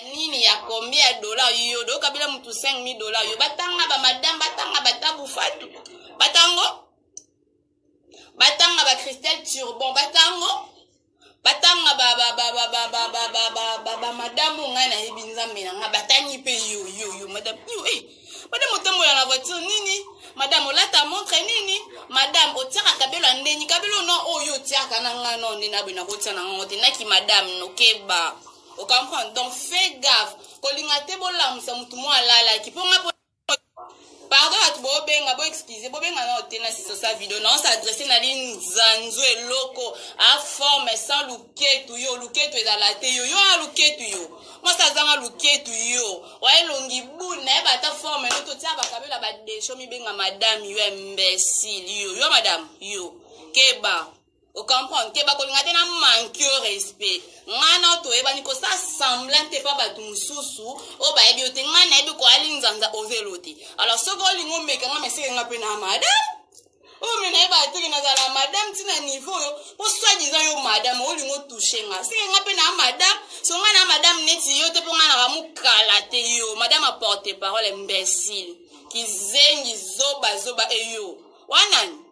Nini ya combien ya dollar yo do kabila mutu 5000 dollars yo? Batanga ba madame, batanga batabu fatu, batango, batanga ba Christelle Turbon, batango, batanga ba madame oyo ngai nayebi. Nzambe na ngai, batangi mpe yo, yo, yo madame, yo. Eh, madame, otambola na voiture nini? Madame, olata montre nini? Madame, otiaka kabelo ya ndeni? Kabelo no oyo otiaka na ngai no nde naboye nakotia na ngango te. Naki madame, nokeba, ocomprendre? Donc fais gaffe, kolinga te bolamusa motu mo alalaki mpo nga. Pardon, bato bobenga, boexcuse, bobenga nao te. Na sisosa video nao s'adresse na linzanzu eloko aforme sans luketu. Yo luketu ezala te. Yo, yo a luketu, yo mwasi azanga luketu, yo oya elongi bule, nayeba ata forme no totia bakabela badesho. Mibenga madame, yo imbécile, yo, yo madame, yo keba, ocomprendre? Ke bakolinga te na manque yo respect. Ngai na toyebani, kosala semblant te mpa bato mosusu oyo bayebi yo te. Ngai nayebi koali nzanza ozelo te. Alors soki olingi omeka nga, meseke nga mpe na madame oyo me nayeba teke nazala madame ntina niveau oyo po soi-disant yo madame olingi otouche nga, seke nga mpe na madame. So ngai na madame neti yo te, mpo ngai naka mokala te. Yo madame a porte parole, imbécile, kizengi, zoba zoba. Eyo wanani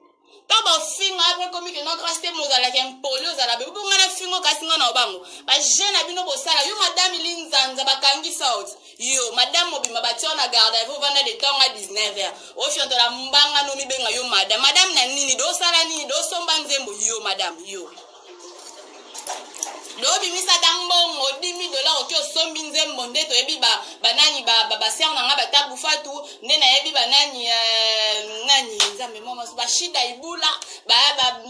ntango bafinga apres komi ke no grâce te, mozalaka impoli, ozala be bonga na fingo. Kasi nga na bango bajeune na bino bosala. Yo madame linzanza, bakangisa oti yo madame mobimba, batia na garde à vue, ovanda de ntongo a 19 heures, ofiontola mbanga no mibenga yo madame. Madame na nini? Dosala nini? Dosomba nzembo? Yo madame, yo dobimisa ata mbongo 10 000 dollars, oki osombi nzembo nde toyebi banani, basere na nga batabu fatu nde nayebi banani, nani, nzambe mwa bashida ibula,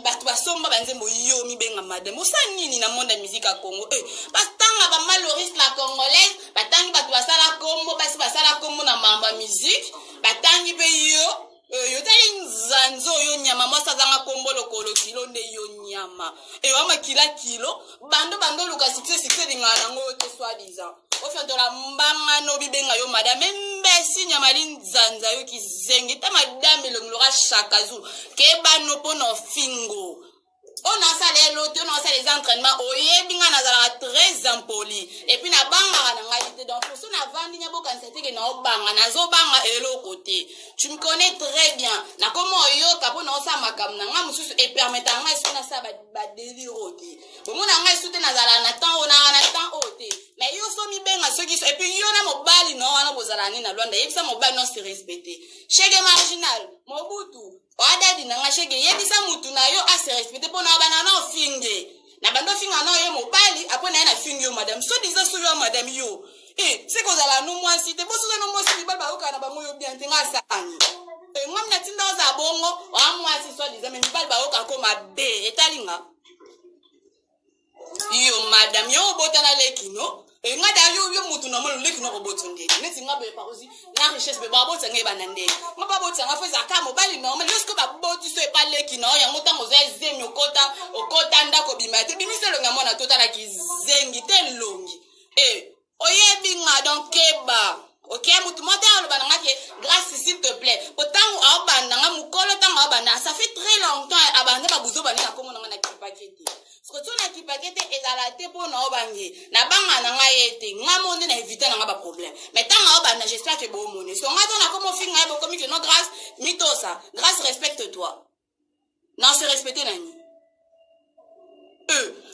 bato basomba banzembo. Yo mibenga madame, osala nini na monde ya musique ya Congo? Eh, batanga bamaloris la congolaise, batangi bato basala kombo, basi basala kombo na mambo ya musique, batangi mpe yo. Yo tali nzanza oyo nyama mwasi azanga kombo lokolo kilo nde yo nyama ewa makila kilo bando bando oluka succès. Succès elingaka nango yo te. Soi-disant ofiontola mbanga no bibenga yo madame, embesi nyama linzanza, yo kizengi ta madame elongi loka shakazu. Kebano mpo na ofingo oyo nasala elo te, oyo nasala eza entraînement. Oyebi ngai nazalaka très impoli et puis nabangaka na ngai te. Donc poso navandi nya, bokanisa teke naobanga, nazobanga eloko te. Tu me connais très bien. Nakoma oyoka mpo naosala makambo na ngai mosusu epermettre ngai soki nasala badélire oyo te. Bomona ngai su te, nazala na temps oyo, naka na temps oyo te. Mais yo so mibenga soki et puis yo na mobali no wana bozala nini na Lwanda? Yebisa mobali no se respecte. Shege marginal Mobutu oadadi na nga shege, yebisa mutu na yo ase respecte mpo na bana na ofinge na bando ofinga na yo mobali apres na ye na fingi yo madame. So disant so yo madame, yo e se kozala no mwasi te, bosoza no mwasi, mibali bayokaka na bango yo bien te. Nga asani ngami natinda ozala bongo oa mwasi so disant me mibali bayokaka ko mabe etalinga yo madame. Yo obota na leki no nga da yo, yo mutu normal oleki no kobota ndenge neti nga boye parosi na richesse be babota ngai bana ndenge nga babota nga fo ezalaka mobali normal. Yo sikoyo baboti so epa leki na yo yango ntango oza ezemi, okota, okota ndako obima te. Bimisa elongi ya mwana, totalaki zengi te elongi e oyebi nga. Donc keba, ok? Mutu moko te aloba na nga ke grâce, s'il te plaît, po ntango aobanda nga mokolo, ntango aobanda, ça fait très longtemps abanda babuzo bandi na kombo na nga, nakipaki te. Soki so nakipaki te, ezala te mpo na obange nabanga na ngai ye te. Nga mo nde na évite na nga baproblème. Mais ntango aobanda, j'espère ke bomoni so nga to nakoma ofinga ye, bokomi ke no grâce mitosa, grâce respecte toi. Na se respecte nani?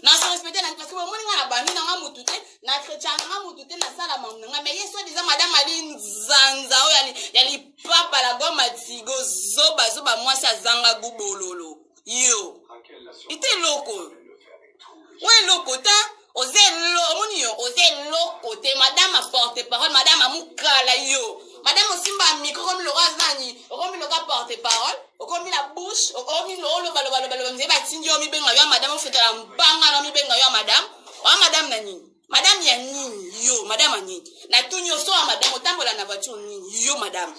Na se respecte nani? Parce que bomoni nga na bandi na nga mutu te, na chrétien na nga mutu te, nasala mamu na nga. Mais ye so disant madame ali nzanza oyo ya lipapa la goma tigo, zoba zoba, mwasi azanga gubololo. Yo ite eloko oyo eloko te, oza elo omoni yo oza eloko te. Madame a porte parole, madame amukala yo madame osimba micro, okomi loka nani, okomi loka porte parole, okomi na bouche, okomi olobalobaloba nzeye batindi yo mibenga yo ya madame, ofetela mbanga na mibenga yo ya madame. Oya madame na nini? Madame ya nini? Yo madame ya nini? Natuni yo so ya madame, otambola na voiture nini? Yo madame,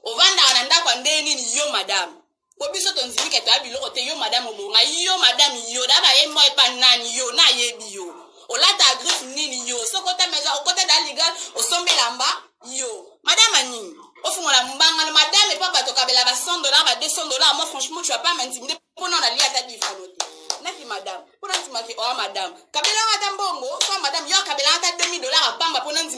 ovandaka na ndako ya ndenge nini? Yo madame, po biso tondimi ke toya biloko te. Yo madame obonga, yo madame, yo da bayembo epa nani? Yo nayebi yo olata griffe nini? Yo soki ota maison, okota da ligal, osombi elamba. Yo madame anini ofungola mbanga na madame epa bato okabela ba 100 dollars, ba 200 dollars? Moi franchement, tu vas pas m'intimider mpona nalia ata difano te. Naki madame mpona ndimaki oya madame, kabelanga ata mbongo so madame yo akabelanga ata 2000 dollars.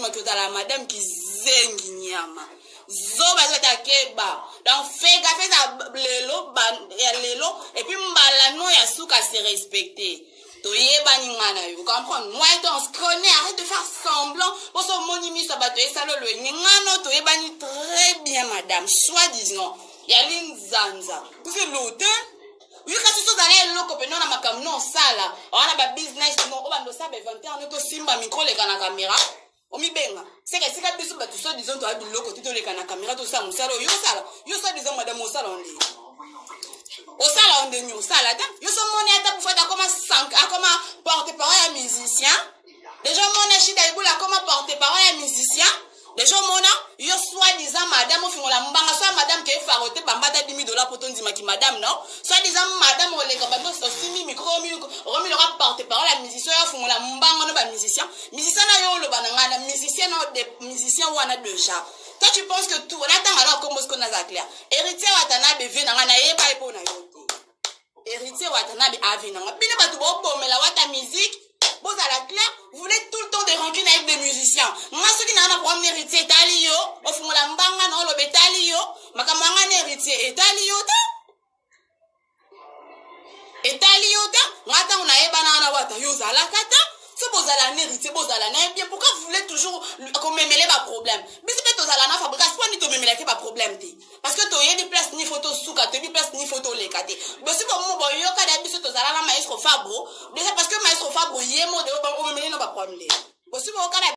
ondimaki ozala madame kizengi nyama zoba zoba ta keba. Donc fais gaffe, eza lelo ya lelo et puis mbala no ya suka se respecter. Toyebani nga na yo, comprendre moi et on se connaît, arrête de faire semblant. Poso omoni miso ya bato esala olongi nga no toyebani très bien madame, soit disant yali nzanza kufi lote yoka soso ozala eloko mpena na makambo no osala wana ba business no obanda osala ba inventaire no tosimba micro oleka na caméra omibenga seka esika biso bato soit disant toya biloko te toleka na caméra tosala mosala oyo osala yo soit disant madame osala onde osala onde nini osala te yo so moni ata bufata akoma sank akoma porte parole ya musicien deja omona shida ibula akoma porte parole ya musicien deja omona yo soit disant madame ofingola mbanga soit madame ke efaro te bambata 10 dollars po tondimaki madame non soit disant madame oleka bando osimi micro okomi loka porte parole ya musicien oyo afungola mbanga no ba musicien musicien na yo oloba na ngai na musicien na de musicien wana déjà toi tu penses que tout natanga na kombo siko naza clair héritier Watanabe vie na ngai nayeba ye mpo na yo te. Héritier Watanabe avi na ngai bino bato bobomela wata musique bozala clair, vous voulez tout le temps des rancunes avec des musiciens. Nga soki naa na problème héritier etali yo, ofungola mbanga na oloba etali yo, makambo ya nga na héritier etali yo te, etali yo te. Nga ntango nayebana na wata yo ozalaka te. So bozala na héritier, bozala na ye bien. Pourquoi vous voulez toujours komemele baproblème? Biso mpe tozala na Fabregas mpo nini tomemelaki baproblème te? Parce que toyebi place ni faut tosuka, toyebi place ni faut toleka te. Bosi bomo boyoka na biso tozala na maestro Fabro déjà, parce que maestro Fabro ye mo de omemele no baproblème te. Bosi boyoka na.